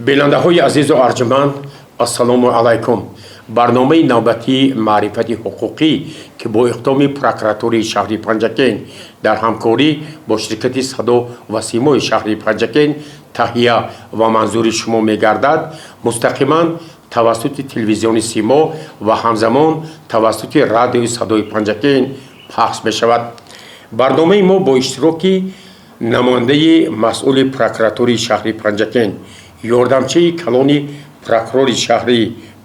Бинандаҳои азизу арҷманд, ассалому алайкум. Барномаи навбатии маърифати ҳуқуқӣ, ки бо иқдоми прокуратураи шаҳри Панҷакент дар ҳамкорӣ бо ширкати Садо ва Симои шаҳри Панҷакент таҳия ва манзури шумо мегардад, мустақиман тавассути телевизиони Симо ва ҳамзамон тавассути радиои Садои Панҷакент пахш мешавад. Барномаи мо бо иштироки намояндаи масъули прокуратураи шаҳри Панҷакент, ёрдамчии калони прокурори шаҳри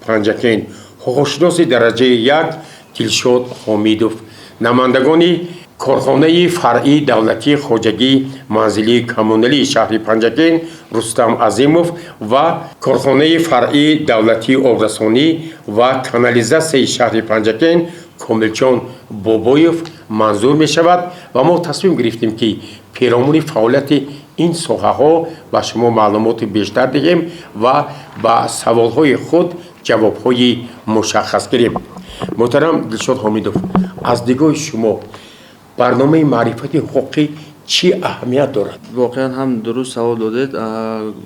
Панҷакент, ҳуқуқшиноси дараҷаи як Дилшод Ҳомидов, намояндагони корхонаи фаръии давлатии хоҷагии манзилии коммуналии шаҳри Панҷакент Рустам Азимов ва корхонаи фаръии давлатии обрасонӣ ва канализатсияи шаҳри Панҷакент Комилҷон Бобоев манзур мешавад. Ва мо тасмим гирифтем, ки перомуни фаъолияти ин соҳаҳо ба шумо маълумоти бештар диҳем ва ба саволҳои худ ҷавобҳои мушаххас гирем. Муҳтарам Дилшод Ҳомидов, аз нигоҳи шумо барномаи маърифати ҳуқуқӣ чӣ аҳамият дорад? Воқеан ҳам дуруст савол додед.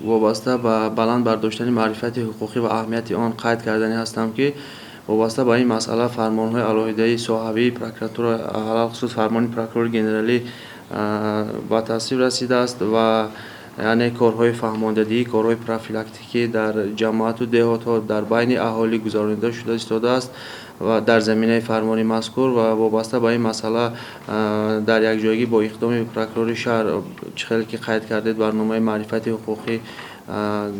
Вобаста ба баланд бардоштани маърифати ҳуқуқӣ ва аҳамияти он қайд кардани ҳастам, ки вобаста ба ин масъала фармонҳои алоҳидаи соҳавии прокуратура, алалхусус фармони прокурори генералӣ ба тасвиб расидааст ва яъне корҳои фаҳмондадиҳӣ, корҳои профилактикӣ дар ҷамоату деҳотҳо, дар байни аҳолӣ гузаронида шуда истодааст ва дар заминаи фармони мазкур ва вобаста ба ин масъала дар якҷоягӣ бо иқдоми прокурори шаҳр, чӣ хеле ки қайд кардед, барномаи маърифати ҳуқуқӣ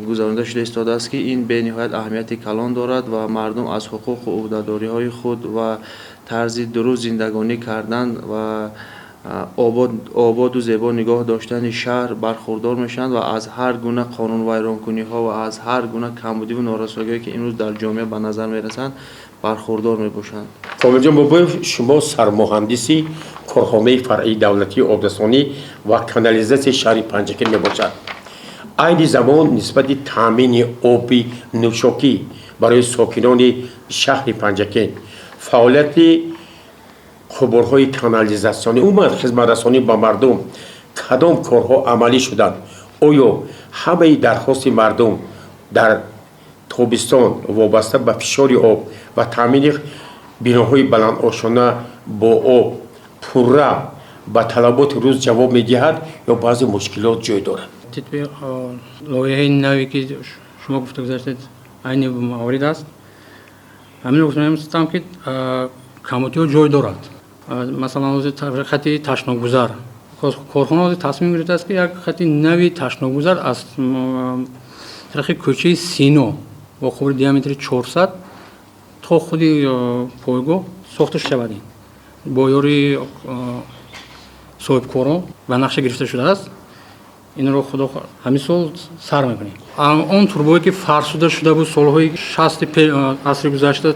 гузаронида шуда истодааст, ки ин бениҳоят аҳамияти калон дорад ва мардум аз ҳуқуқу ӯҳдадориҳои худ ва тарзи дуруст зиндагонӣ кардан ва ободу зебо нигоҳ доштани шаҳр бархурдор мешаванд ва аз ҳар гуна қонунвайронкуниҳо ва аз ҳар гуна камбудиву норасоиҳое, ки имрӯз дар ҷомеа ба назар мерасанд, бархурдор мебошанд. Комилҷон Бобоев, шумо сармуҳандиси корхонаи фаръии давлатии обрасонӣ ва канализатсияи шаҳри Панҷакент мебошад. Айни замон нисбати таъмини оби нӯшокӣ барои сокинони шаҳри Панҷакент, фаъолияти қубурҳои канализатсионӣ, умуман хизматрасонӣ ба мардум кадом корҳо амалӣ шуданд? Оё ҳамаи дархости мардум дар тобистон вобаста ба фишори об ва таъмини биноҳои баландошона бо об пурра ба талаботи рӯз ҷавоб медиҳад ё баъзе мушкилот ҷой дорад? Тибқи лоиҳаи наве, ки шумо гуфта гузаштед, айни маврид аст. Ҳамин гуфтам, ки камбудиҳо ҷой дорад. Масалан, ҳозир хати ташногузар, корхона ҳозир тасмим гирифтааст, ки як хати нави ташногузар аз тарафи кӯчаи Сино бо қубури диаметри 400 то худи пойгоҳ сохта шавад. Ин бо ёрии соҳибкорон ба нақша гирифта шудааст. Инро, худо, ҳамин сол сар мекунем. Он трубое, ки фарсуда шуда буд, солҳои 60-и асри гузашта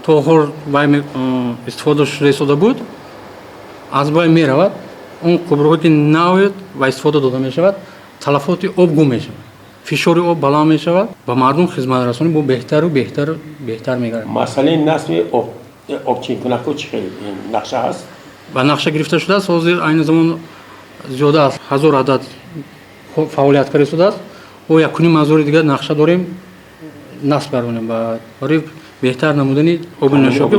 то ҳол вай истифода шуда истода буд, аз байн меравад. Он қубурҳое, ки нав ва истифода дода мешавад, талафоти об гум мешавад, фишори об баланд мешавад, ба мардум хизматрасонӣ бо беҳтару беҳтару беҳтар мегардад. Масъалаи насби обчинкунакҳо чӣ хел нақша ҳаст? Ба нақша гирифта шудааст. Ҳозир айни замон зиёда аз 1000 адад фаъолият карда истодааст. Бо 1,5 ҳазори дигар нақша дорем насб гардонем барои беҳтар намудани оби нӯшокӣ.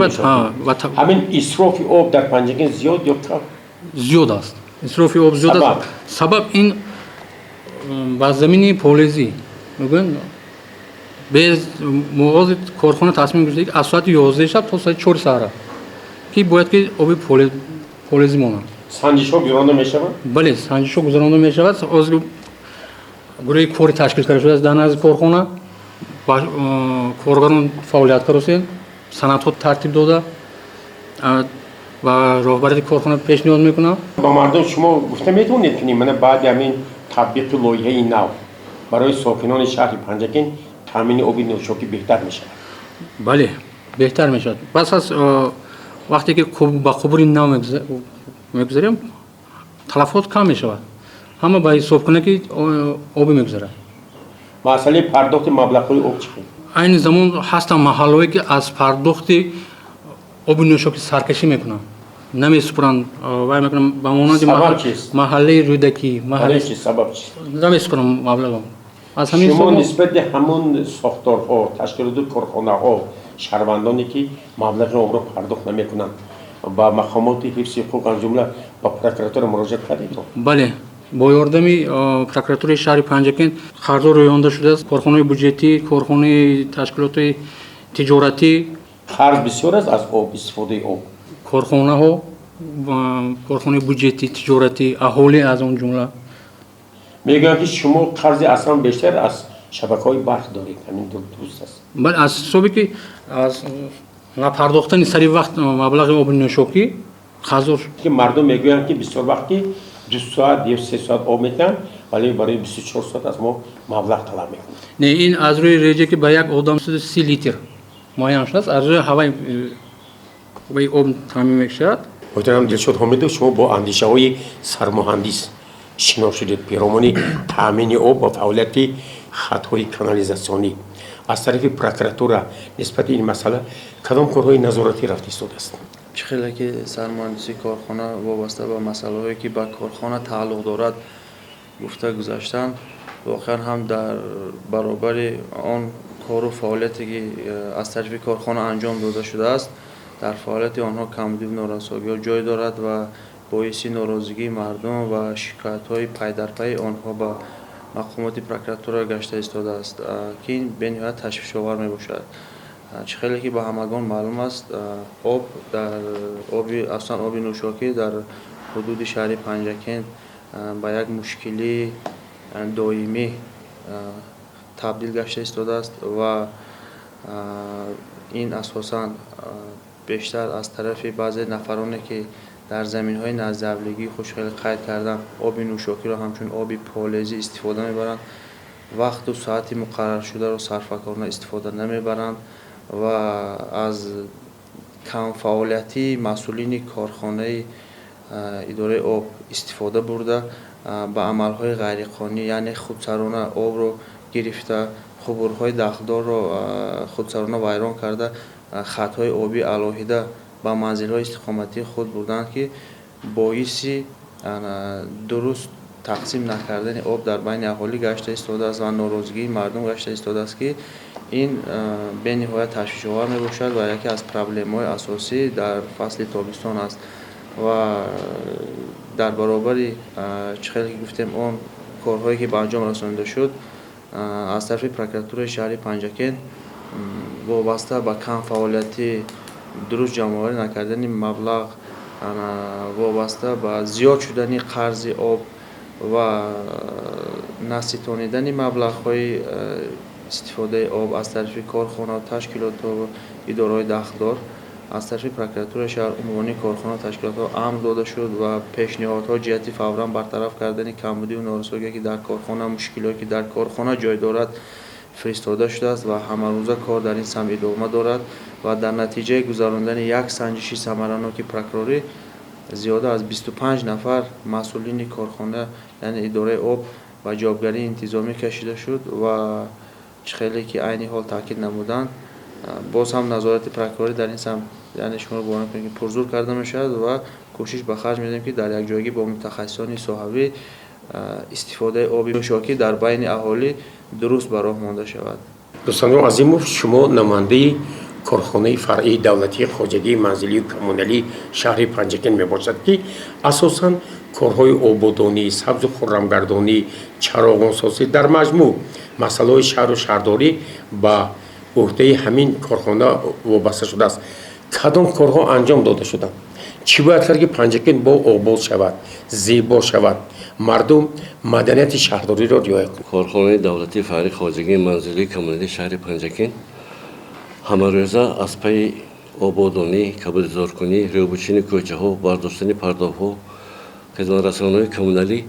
Ҳамин исрофи об дар Панҷакент зиёд ё кам? Зиёд аст, исрофи об зиёд аст. Сабаб ин ба замини полезӣ мегӯянд. Без ҳозир корхона тасмим гирифта, аз соати 11-и шаб то соати 4-и саҳара, ки бояд ки оби полезӣ монад. Санҷишҳо гузаронда мешавад? Бале, санҷишҳо гузаронда мешавад. Ҳозир гурӯҳи кори ташкил карда шудааст дар назди корхона, коргарон фаъолият кардаостанд, санадҳо тартиб дода ва роҳбарияти корхона пешниҳод мекунам. Ба мардум шумо гуфта метавонед, ки мана баъди ҳамин татбиқи лоиҳаи нав барои сокинони шаҳри Панҷакент таъмини оби нӯшокӣ беҳтар мешавад? Бале, беҳтар мешавад. Пас аз вақте ки ба қубури нав мегузарем, талафот кам мешавад, ҳама ба ҳисобкунаки обӣ мегузарад. Масъалаи пардохти маблағҳои об чӣ хел? Айни замон ҳастанд маҳаллое, ки аз пардохти оби нӯшокӣ саркашӣ мекунанд, намесупуранд, вай мекунанд, ба монанди Сабаб чист? маҳаллаи Рӯдакӣ. Барои чи, сабаб чист? Намесупуранд маблағ. Аз ҳамин шумо нисбати ҳамон сохторҳо, ташкилоту корхонаҳо, шаҳрвандоне ки маблағи обро пардохт намекунанд, ба мақомоти ҳифзи ҳуқуқ, аз ҷумла ба прокуратура муроҷиат кардед? Бале, бо ёрдами прокуратураи шаҳри Панҷакент қарзҳо рӯёнда шудааст. Корхонаи буҷетӣ, корхонаи ташкилоти тиҷоратӣ. Қарз бисёр аст аз об, истифодаи об? Корхонаҳо, корхонаи буҷетӣ, тиҷоратӣ, аҳолӣ аз он ҷумла. Мегӯянд, ки шумо қарзи аслан бештар аз шабакаҳои барқ доред. Ҳамин дуруст аст? Бале, аз ҳисобе ки аз напардохтани сари вақт маблағи оби нӯшокӣ қарздор. Ки мардум мегӯянд, ки бисёр вақт ки 2 соат ё 3 соат об медиҳанд, вале барои 24 соат аз мо маблағ талаб мекунанд. Не, ин аз рӯи реҷа, ки ба як одам 30 литр муайян шудааст, аз рӯи ҳаваи об таъмин мешавад. Муҳтарам Дилшод Ҳомидов, шумо бо андешаҳои сармуҳандис шинос шудед пиромуни таъмини об ва фаъолияти хатҳои канализатсионӣ. Аз тарафи прокуратура нисбати ин масъала кадом корҳои назоратӣ рафта истодааст? Чӣ хеле ки сармуҳандиси корхона вобаста ба масъалаҳое, ки ба корхона тааллуқ дорад, гуфта гузаштанд, воқеан ҳам дар баробари он кору фаъолияте, ки аз тарафи корхона анҷом дода шудааст, дар фаъолияти онҳо камбудиву норасогиҳо ҷой дорад ва боиси норозигии мардум ва шикоятҳои пайдарпайи онҳо ба мақомоти прокуратура гашта истодааст, ки ин бениҳоят ташвишовар мебошад. Чӣ хеле ки ба ҳамагон маълум аст, об дар оби, асосан оби нӯшокӣ, дар ҳудуди шаҳри Панҷакент ба як мушкилии доимӣ табдил гашта истодааст ва ин асосан бештар аз тарафи баъзе нафароне, ки дар заминҳои наздиҳавлигии худ, хеле қайд кардам, оби нӯшокиро ҳамчун оби полезӣ истифода мебаранд, вақту соати муқарраршударо сарфакорона истифода намебаранд ва аз камфаъолиятии масъулини корхонаи идораи об истифода бурда, ба амалҳои ғайриқонунӣ, яъне худсарона обро гирифта, қубурҳои дахлдорро худсарона вайрон карда, хатҳои обии алоҳида ба манзилҳои истиқоматии худ бурданд, ки боиси дуруст тақсим накардани об дар байни аҳолӣ гашта истодааст ва норозигии мардум гашта истодааст, ки ин бениҳоят ташвишовар мебошад ва яке аз проблемаҳои асосӣ дар фасли тобистон аст. Ва дар баробари, чӣ хеле ки гуфтем, он корҳое, ки ба анҷом расонида шуд, аз тарафи прокуратураи шаҳри Панҷакент вобаста ба камфаъолиятӣ, дуруст ҷамъоварӣ накардани маблағ, вобаста ба зиёд шудани қарзи об ва наситонидани маблағҳои истифодаи об аз тарафи корхона, ташкилоту идораҳои дахлдор, аз тарафи прокуратураи шаҳр унвони корхона, ташкилотҳо амр дода шуд ва пешниҳодҳо ҷиҳати фавран бартараф кардани камбудиву норасогие, ки дар корхона, мушкилиҳое, ки дар корхона ҷой дорад, фиристода шудааст ва ҳамарӯза кор дар ин самт идома дорад. Ва дар натиҷаи гузарондани як санҷиши самараноки прокурорӣ зиёда аз 25 нафар масъулини корхона, яъне идораи об, ба ҷавобгарии интизомӣ кашида шуд. Ва чӣ хеле ки айни ҳол таъкид намуданд, боз ҳам назорати прокурорӣ дар ин самт, яъне шуморо бовар мекунем, ки пурзур карда мешавад ва кӯшиш ба харҷ медиҳем, ки дар якҷоягӣ бо мутахассисони соҳавӣ истифодаи оби нӯшокӣ дар байни аҳолӣ дуруст ба роҳ монда шавад. Дӯстандор Азимов, шумо намояндаи корхонаи фаръии давлатии хоҷагии манзилию коммуналии шаҳри Панҷакент мебошад, ки асосан корҳои ободонӣ, сабзу хуррамгардонӣ, чароғонсозӣ, дар маҷмӯъ масъалаҳои шаҳру шаҳрдорӣ ба ӯҳдаи ҳамин корхона вобаста шудааст. Кадом корҳо анҷом дода шуданд? Чӣ бояд кард, ки Панҷакент бо обод шавад, зебо шавад, мардум маданияти шаҳрдориро риоя кунад? Корхонаи давлатии фаръии хоҷагии манзилии коммуналии шаҳри Панҷакент ҳамарӯза аз пайи ободонӣ, кабудизоркунӣ, рӯбучини кӯчаҳо, бардоштани партовҳо, хизматрасониҳои коммуналӣ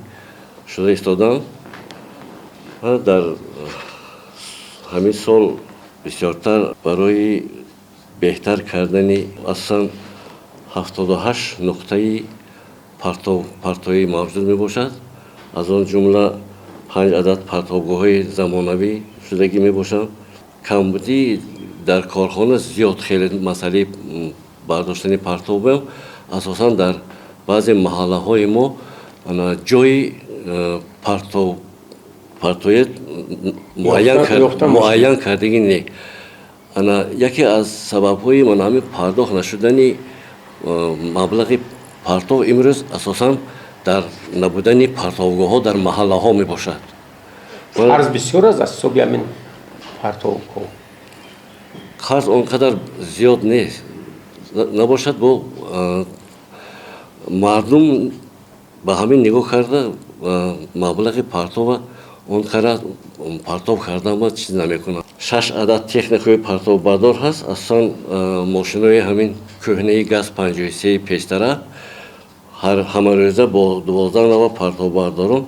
шуда истодаанд ва дар ҳамин сол бисёртар барои беҳтар кардани асосан 78 нуқтаи партоӣ мавҷуд мебошад. Аз он ҷумла панҷ адад партовгоҳҳои замонавӣ шудагӣ мебошанд. Камбудӣ дар корхона зиёд, хеле масъалаи бардоштани партовам асосан дар баъзе маҳаллаҳои мо ҷои партоя Муайян кардагӣ не. Ана яке аз сабабҳои мана ҳамин пардохт нашудани маблағи партов имрӯз асосан дар набудани партовгоҳҳо дар маҳаллаҳо мебошад. Қарз бисёр аст аз ҳисоби ҳамин партовгоҳ? Қарз он қадар зиёд нест набошад, бо мардум ба ҳамин нигоҳ карда маблағи партова он қадар партов кардан чиз намекунад. Шаш адад техникаи партовбардор ҳаст, асосан мошинои ҳамин кӯҳнаи ГАЗ 53 пештара. Ҳамарӯза бо 12 нава партовбардорон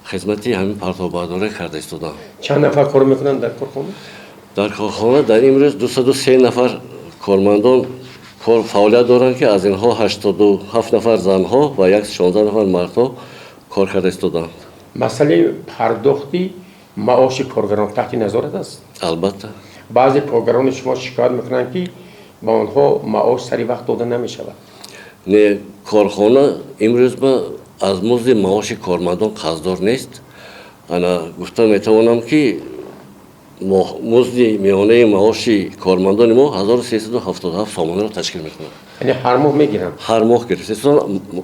хизмати ҳамин партовбардорӣ карда истодаанд. Чанд нафар кор мекунанд дар корхона? Дар корхона дар имрӯз 203 нафар кормандон кор фаъолият доранд, ки аз инҳо 87 нафар занҳо ва 116 нафар мардҳо кор карда истодаанд. Масъалаи пардохти маоши коргарон таҳти назорат аст? Албатта. Баъзе коргарони шумо шикоят мекунанд, ки ба онҳо маош сари вақт дода намешавад. Не, корхона имрӯз ба аз музди маоши кормандон қарздор нест. Ана гуфта метавонам, ки музди миёнаи маоши кормандони мо 1377 сомониро ташкил мекунад. Яъне ҳар моҳ мегиранд? Ҳар моҳ гирифта.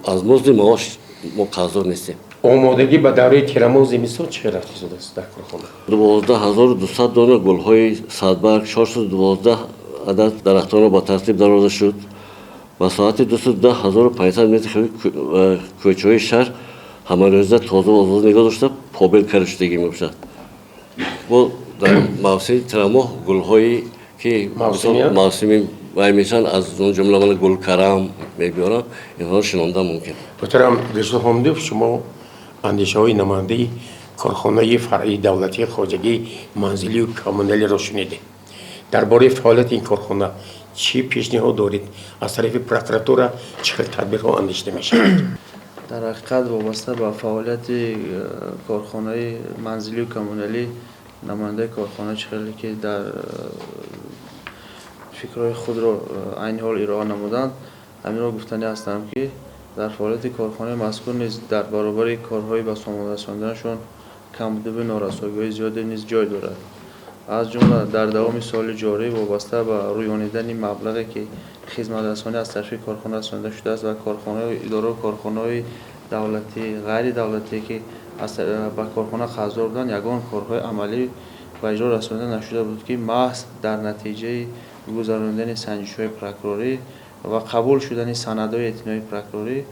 Аз музди маош мо қарздор нестем. Омодагӣ ба давраи тирамоҳ, зимистон чӣ хел рафта истодааст дар корхона? 12 200 дона гулҳои садбарг, 412 адад дарахтонро ба тартиб дароварда шуд. Масоҳати 210 500 метри кӯчаҳои шаҳр ҳамарӯза тоза ва озод нигоҳ дошта, побел карда шудагӣ мебошад. Бо дар мавсими тирамоҳ гулҳое ки мавсими вай мешаванд, аз он ҷумла мана гулкарам мебиёранд, инҳоро шинондан мумкин. Муҳтарам Дилшод Ҳомидов, шумо андешаҳои намояндаи корхонаи фаръии давлатии хоҷагии манзилию коммуналиро шунидед. Дар бораи фаъолияти ин корхона чӣ пешниҳод доред? Аз тарафи прокуратура чӣ хел тадбирҳо андешида мешавад? Дар ҳақиқат, вобаста ба фаъолияти корхонаи манзилию коммуналӣ, намояндаи корхона чӣ хеле ки дар фикрҳои худро айни ҳол ироа намуданд, ҳаминро гуфтанӣ ҳастам, ки дар фаъолияти корхонаи мазкур низ дар баробари корҳои ба сомон расонданашон камбудиву норасогиҳои зиёде низ ҷой дорад. Аз ҷумла, дар давоми соли ҷорӣ вобаста ба рӯёнидани маблағе, ки хизматрасонӣ аз тарафи корхона расонида шудааст ва корхонаи идорау корхонаҳои давлатӣ, ғайридавлатие, ки ба корхона қарздор буданд, ягон корҳои амалӣ ба иҷро расонида нашуда буд, ки маҳз дар натиҷаи гузаронидани санҷишҳои прокурорӣ ва қабул шудани санадҳои эътиноии прокурорӣ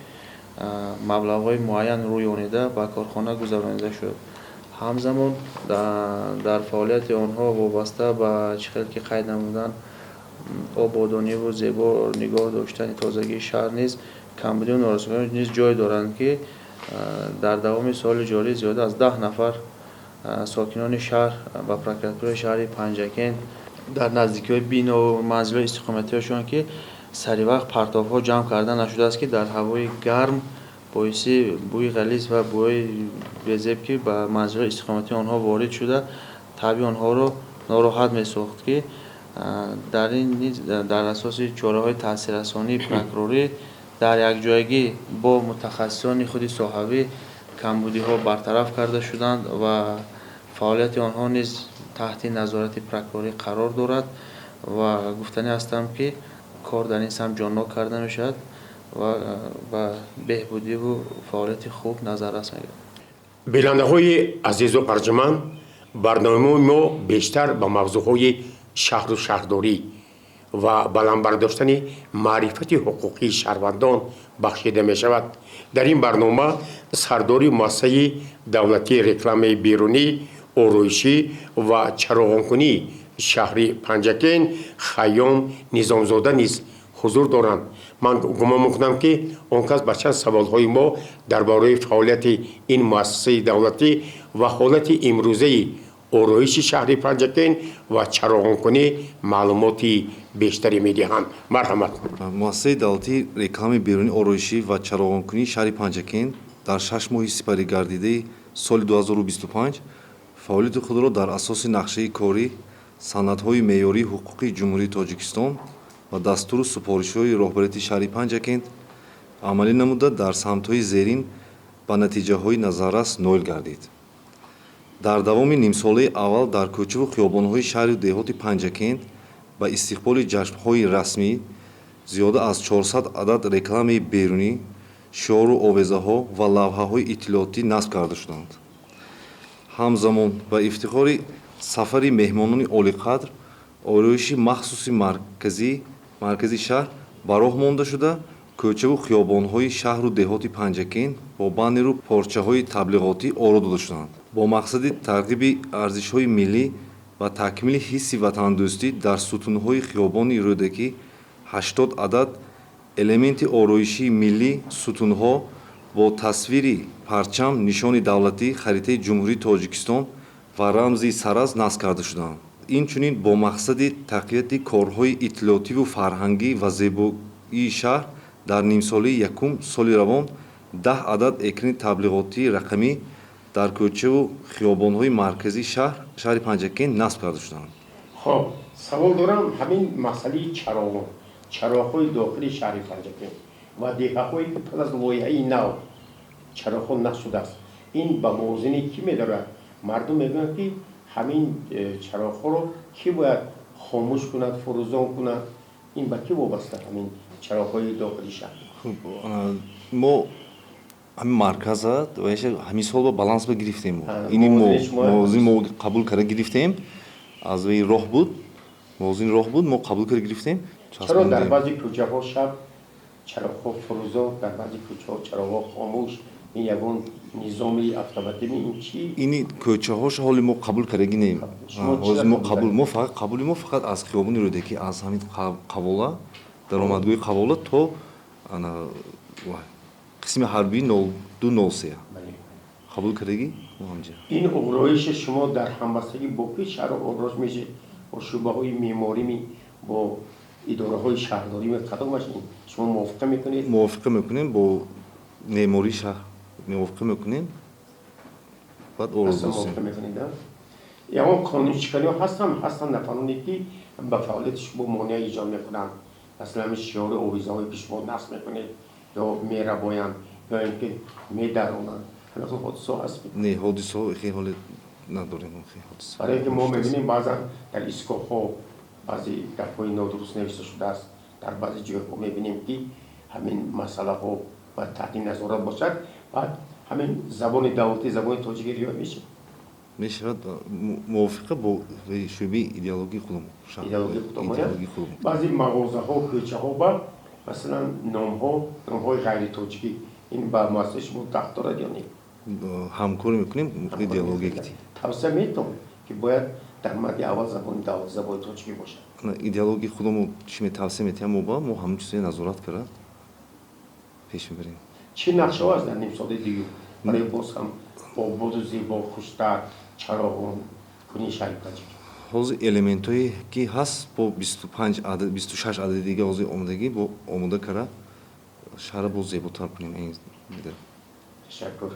маблағҳои муайян рӯёнида ба корхона гузаронида шуд. Ҳамзамон, дар фаъолияти онҳо вобаста ба чӣ хел ки қайд намуданд, ободониву зебо нигоҳ доштани тозагии шаҳр низ камбудиву норасогиҳо низ ҷой доранд, ки дар давоми соли ҷорӣ зиёда аз 10 нафар сокинони шаҳр ба прокуратураи шаҳри Панҷакент дар наздикиҳои бинову манзилҳои истиқоматиашон, ки саривақт партовҳо ҷамъ карда нашудааст, ки дар ҳавои гарм боиси бӯи ғализ ва бӯи безеб, ки ба манзилҳои истиқоматии онҳо ворид шуда, табъи онҳоро нороҳат месохт, ки дар ин низ дар асоси чораҳои таъсиррасонии прокурорӣ дар якҷоягӣ бо мутахассисони худи соҳавӣ камбудиҳо бартараф карда шуданд ва фаъолияти онҳо низ таҳти назорати прокурорӣ қарор дорад. Ва гуфтанӣ ҳастам, ки кор дар ин самт ҷоннок карда мешавад ва ба беҳбудиву фаъолияти хуб назаррас мегардад. Бинандаҳои азизу арҷуманд, барномаи мо бештар ба мавзӯъҳои шаҳру шаҳрдорӣ ва баланд бардоштани маърифати ҳуқуқии шаҳрвандон бахшида мешавад. Дар ин барнома сардори муассисаи давлатии рекламаи берунӣ, ороишӣ ва чароғонкунии шаҳри Панҷакент Хайём Низомзода низ ҳузур доранд. Ман гумон мекунам, ки он кас ба чанд саволҳои мо дар бораи фаъолияти ин муассисаи давлатӣ ва ҳолати имрӯзаи ороиши шаҳри Панҷакент ва чароғонкунӣ маълумоти бештаре медиҳанд. Марҳамат. Муассисаи давлатии рекламаи берунӣ, ороишӣ ва чароғонкунии шаҳри Панҷакент дар 6 моҳи сипаригардидаи соли 2025 фаъолияти худро дар асоси нақшаи корӣ, санадҳои меъёрии ҳуқуқии Ҷумҳурии Тоҷикистон ва дастуру супоришҳои роҳбарияти шаҳри Панҷакент амалӣ намуда, дар самтҳои зерин ба натиҷаҳои назаррас ноил гардид. Дар давоми нимсолаи аввал дар кӯчаву хиёбонҳои шаҳру деҳоти Панҷакент ба истиқболи ҷашнҳои расмӣ зиёда аз 400 адад рекламаи берунӣ, шиору овезаҳо ва лавҳаҳои иттилоотӣ насб карда шуданд. Ҳамзамон ба ифтихори сафари меҳмонони олиқадр ороиши махсуси маркази шаҳр ба роҳ монда шуда, кӯчаву хиёбонҳои шаҳру деҳоти Панҷакент бо баннеру порчаҳои таблиғотӣ оро дода шуданд. Бо мақсади тарғиби арзишҳои миллӣ ва такмили ҳисси ватандӯстӣ дар сутунҳои хиёбони Рӯдакӣ 80 адад элементи ороишии миллӣ, сутунҳо бо тасвири парчам, нишони давлатӣ, харитаи Ҷумҳурии Тоҷикистон ва рамзи саразм насб карда шуданд. Инчунин бо мақсади тақвияти корҳои иттилоотиву фарҳангӣ ва зебоии шаҳр дар нимсолаи якум соли равон 10 адад экрани таблиғотии рақамӣ дар кӯчаву хиёбонҳои марказии шаҳри Панҷакент насб карда шуданд. Хоб, савол дорам: ҳамин масъалаи чароғон, чароғҳои дохили шаҳри Панҷакент ва деҳаҳое, ки пас аз лоиҳаи нав чароғҳо насб шудааст, ин ба муозини кӣ медорад? Мардум мегӯянд, ки ҳамин чароғҳоро кӣ бояд хомӯш кунад, фурӯзон кунад? Ин ба кӣ вобаста, ҳамин чароғҳои дохили шаҳр? Хуб, мо ҳамин марказа ҳамин сол ба баланс ба гирифтем. Ини муозини мо қабул карда гирифтем, аз ваи роҳ буд, муозини роҳ буд, мо қабул карда гирифтем. Чаро дар баъзе кӯчаҳо шаб чароғҳо фурӯзон, дар баъзе кӯчаҳо чароғҳо хомӯш? Ин ягон низоми автоматими, ин чӣ? Ини кӯчаҳош ҳоли мо қабул кардаги нем. Ҳозир мо қабул, мо фақат қабули мо фақат аз хиёбони Рӯдакӣ, аз ҳамин қавола, даромадгоҳи қавола то қисми ҳарбии 0203 қабул кардагӣ. Ин ороиши шумо дар ҳамбастагӣ бо ки шаҳрро ороиш мешед? Бо шӯъбаҳои меъморими, бо идораҳои шаҳрдорӣ, кадомаш шумо мувофиқа мекунед? Мувофиқа мекунем, бо меъмории шаҳр мувофиқа мекунем, баъд мувофиқа мекунед. Ягон қонуншиканиҳо ҳастанд, нафароне ки ба фаъолияти шумо монеа эҷод мекунанд, масалан ҳамин шиори овезаҳое, ки шумо насб мекунед, ё мерабоянд, ё ин ки медаронанд? Ҳамин ҳодисаҳо ҳаст? Не, ҳодисаҳо хеле ҳоле надорем. Барои ин ки мо мебинем, баъзан дар истгоҳҳо баъзе гапҳои нодуруст навишта шудааст, дар баъзе ҷойҳо мебинем, ки ҳамин масъалаҳо бояд таҳти назорат бошад. Баъд ҳамин забони давлатӣ, забони тоҷикӣ риоя мешавад? Мешавад, мувофиқа бо шӯъбаи идеологии худамон. Идеологии худамон. Баъзе мағозаҳо, кӯчаҳо ба масалан номҳо, номҳои ғайритоҷикӣ, ин ба муассисаи шумо дахл дорад ё не? Ҳамкорӣ мекунем идеология. Тавсия метавон, ки бояд дар мадди аввал забони давлатӣ забони тоҷикӣ бошад? Идеологии худамо чӣ тавсия метиҳам, мо ба мо ҳамин чизои назорат карда пеш мебарем. Чӣ нақшаҳо аст дар нимсолаи дуюм барои боз ҳам ободу зебо, хуштар, чароғон кунии шаҳри Панҷакент? Ҳозир элементҳое, ки ҳаст, бо 25 адад, 26 адади дига ҳозир омодагӣ бо омода карда, шаҳрро боз зеботар кунем. Ташаккур.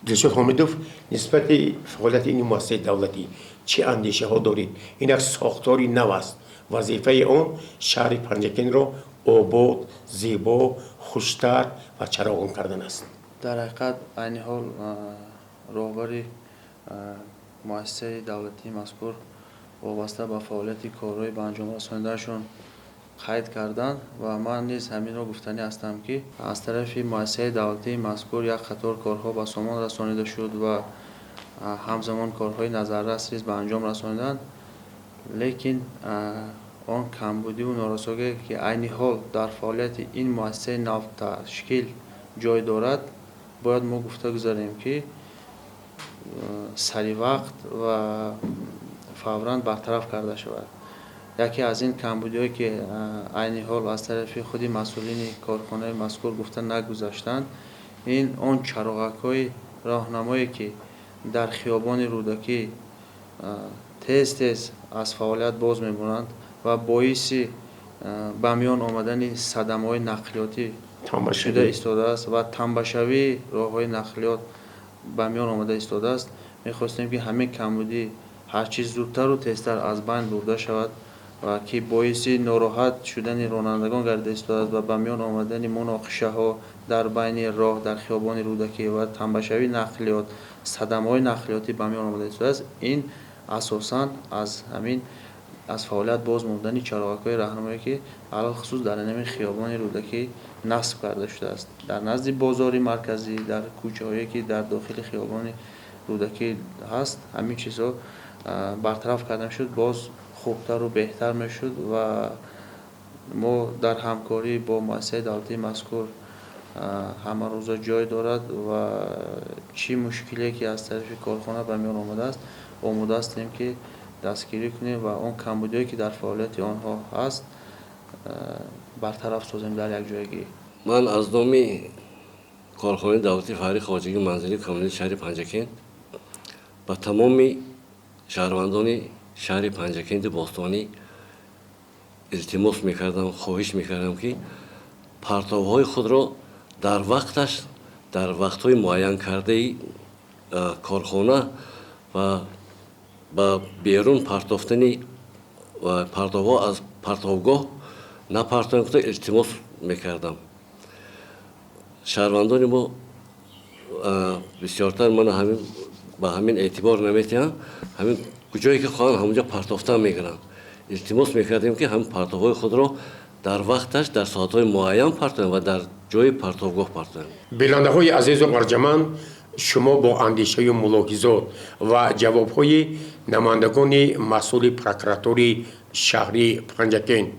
Дилшод Ҳомидов, нисбати фаъолияти ин муассисаи давлатӣ чӣ андешаҳо доред? Ин як сохтори нав аст, вазифаи он шаҳри Панҷакентро обод, зебо, хуштар ва чароғон кардан аст. Дар ҳақиқат, айни ҳол роҳбари муассисаи давлатии мазкур вобаста ба фаъолияти корҳои ба анҷом расонидаашон қайд карданд ва ман низ ҳаминро гуфтанӣ ҳастам, ки аз тарафи муассисаи давлатии мазкур як қатор корҳо ба сомон расонида шуд ва ҳамзамон корҳои назаррас низ ба анҷом расониданд. Лекин он камбудиву норасогие, ки айни ҳол дар фаъолияти ин муассисаи навташкил ҷой дорад, бояд мо гуфта гузарем, ки саривақт ва фавран бартараф карда шавад. Яке аз ин камбудиҳое, ки айни ҳол аз тарафи худи масъулини корхонаи мазкур гуфта нагузаштанд, ин он чароғакҳои роҳнамое, ки дар хиёбони Рӯдакӣ тез тез аз фаъолият боз мемонанд ва боиси ба миён омадани садамаҳои нақлиётӣ шуда истодааст ва тамбашавии роҳҳои нақлиёт ба миён омада истодааст. Мехостем, ки ҳамин камбудӣ ҳарчи зудтару тезтар аз байн бурда шавад ва ки боиси нороҳат шудани ронандагон гардида истодааст ва ба миён омадани муноқишаҳо, Дар байни роҳ, дар хиёбони Рӯдакӣ ва тамбашавии нақлиёт, садамаҳои нақлиётӣ ба миён омада истодааст. Ин асосан аз ҳамин аз фаъолият боз мондани чароғакҳои раҳнамое, ки алалхусус дар ҳамин хиёбони Рӯдакӣ насб карда шудааст, дар назди бозори марказӣ, дар кӯчаҳое, ки дар дохили хиёбони Рӯдакӣ ҳаст. Ҳамин чизҳо бартараф карда мешуд, боз хубтару беҳтар мешуд. Ва мо дар ҳамкорӣ бо муассисаи давлатии мазкур ҳамарӯза ҷой дорад ва чӣ мушкиле ки аз тарафи корхона ба миён омадааст, омода ҳастем, ки дастгирӣ кунем ва он камбудиҳое, ки дар фаъолияти онҳо ҳаст, бартараф созем дар якҷоягӣ. Ман аз номи корхонаи давлатии фаръии хоҷагии манзилии коммуналии шаҳри Панҷакент ба тамоми шаҳрвандони шаҳри Панҷакенти бостонӣ илтимос мекардам, хоҳиш мекардам, ки партовҳои худро дар вақташ, дар вақтҳои муайянкардаи корхона ва ба берун партофтани партовҳо аз партовгоҳ напартоем гуфта илтимос мекардам. Шаҳрвандони мо бисёртар мана ҳамин ба ҳамин эътибор наметиҳанд, ҳамин куҷое ки хоҳанд, ҳамонҷо партофтан мекунанд. Илтимос мекардем, ки ҳамин партовҳои худро дар вақташ, дар соатҳои муайян партоем ва дар ҷои партовгоҳ партоем. Бинандаҳои азизу арҷаманд, шумо бо андешаю мулоҳизот ва ҷавобҳои намояндагони масъули прокуратураи шаҳри Панҷакент,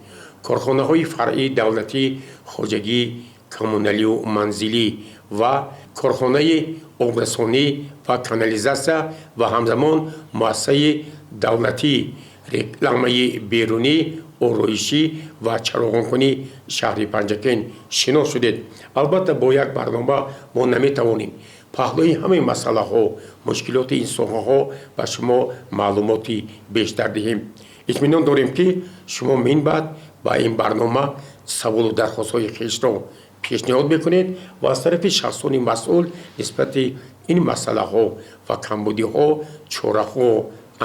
корхонаҳои фаръии давлатии хоҷагии коммуналию манзилӣ ва корхонаи обрасонӣ ва канализатсия ва ҳамзамон муассисаи давлатии рекламаи берунӣ, ороишӣ ва чароғонкунии шаҳри Панҷакент шинос шудед. Албатта, бо як барнома мо наметавонем паҳлӯи ҳамаи масъалаҳо, мушкилоти ин соҳаҳо ба шумо маълумоти бештар диҳем. Итминон дорем, ки шумо минбаъд ба ин барнома саволу дархостҳои хешро пешниҳод мекунед ва аз тарафи шахсони масъул нисбати ин масъалаҳо ва камбудиҳо чораҳо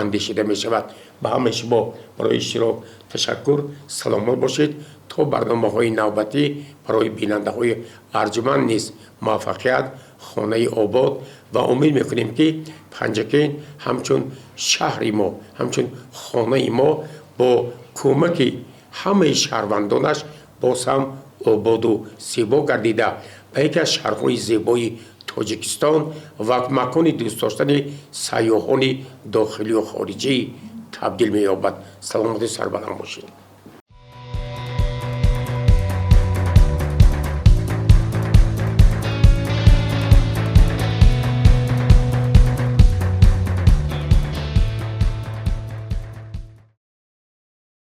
андешида мешавад. Ба ҳамаи шумо барои иштирок ташаккур. Саломат бошед то барномаҳои навбатӣ. Барои бинандаҳои арҷманд низ муваффақият, хонаи обод ва умед мекунем, ки Панҷакент ҳамчун шаҳри мо, ҳамчун хонаи мо бо кӯмаки ҳамаи шаҳрвандонаш боз ҳам ободу зебо гардида, ба яке аз шаҳрҳои зебои Тоҷикистон ва макони дӯстдоштани сайёҳони дохилию хориҷӣ табдил меёбад. Саломату сарбаланд бошед.